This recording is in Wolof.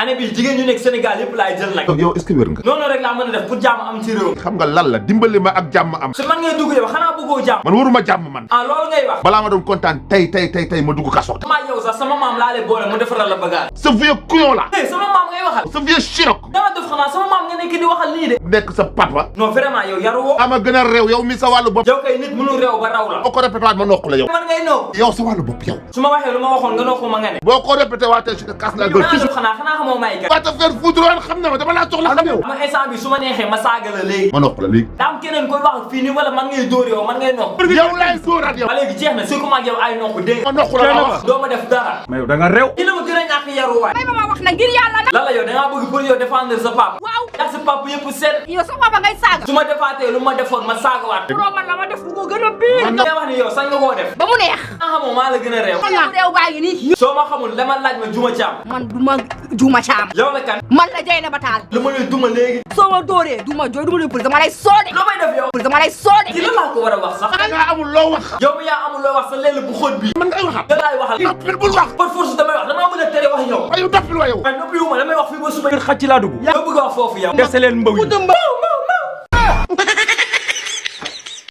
année bi jigéen ñu nekk Sénégal yëpp laay jël nag. yow est-ce que wér nga. noonu rek laa mën a def pour jàmm am ci réew. xam nga lan la dimbali ma ak jàmm am. su man ngay dugg yow xanaa bëggoo jàmm. man waruma jàmm man. ah loolu ngay wax. balaa ma doon kontaan tey ma dugg kaso. maa yow sax sama maam laa lay boole mu defaral la bagage. sa vieux couillon la. sama maam ngay waxal. sa vieux chinook. dama def xanaa sama maam nga nekk di waxal nii de. nekk sa papa. non vraiment yow yaru woo. ama gën a réew yow mi sa wàllu bopp. yow kay nit mënu réew ba raw la. boo ko répété waat ma nokk la yow. man ngay nokk. yow sa wàllu bopp yow. su ma waxee lu ma waxoon nga nokk ma nga ne. boo ko répété waatee si kaas la gën. xanaa xamoo may kat. va te faire foutre woon xam na ma dama laa soxla xam yow. ma instant bi su ma neexee ma saaga la léegi. ma nokk la léegi. daa am keneen koy wax fii nii wala man ngay dóor yow man ngay nokk. yow laay dóoraat yow. ba léegi jeex na su ko mag yow ay nokk dégg ma nokk la wax. doo ma def dara. mais yow da nga réew. dina ma gën a ñàkk yaruwaay. may ma wax na ngir yàlla na. lan la yow da ngaa bëgg pour yow défendre sa papa. waaw ndax sa papa yëpp seet. yow sa papa ngay saaga. su ma defaatee lu ma defoon ma saagawaat. pour man la ma def bu ko gën a biir. man nga wax ni yow sañ nga koo def. ba mu neex. nga xamoo maa la gën a réew. réew baa ngi nii. soo ma xamul dama laaj ma juma caam. man du ma juma caam. yow la kan. man la jay na ba taal. lu ma lay duma léegi. soo ma dóoree du ma jooy du ma lay pël dama lay soode. loo may def yow. pël dama lay soode. ci lan laa ko war a wax sax. da nga amul loo wax. yow mi yaa amul loo wax sa leel bu xóot bi. man ngay waxal. da laay waxal. noppil bul wax. par force damay wax damaa mën a tere wax yow. ayo noppil wa yow. waaye noppi wu ma damay wax fii ba suba. kër xaj ci laa dugg. yaa bëgg a wax foofu yow. dese leen mbaw yi.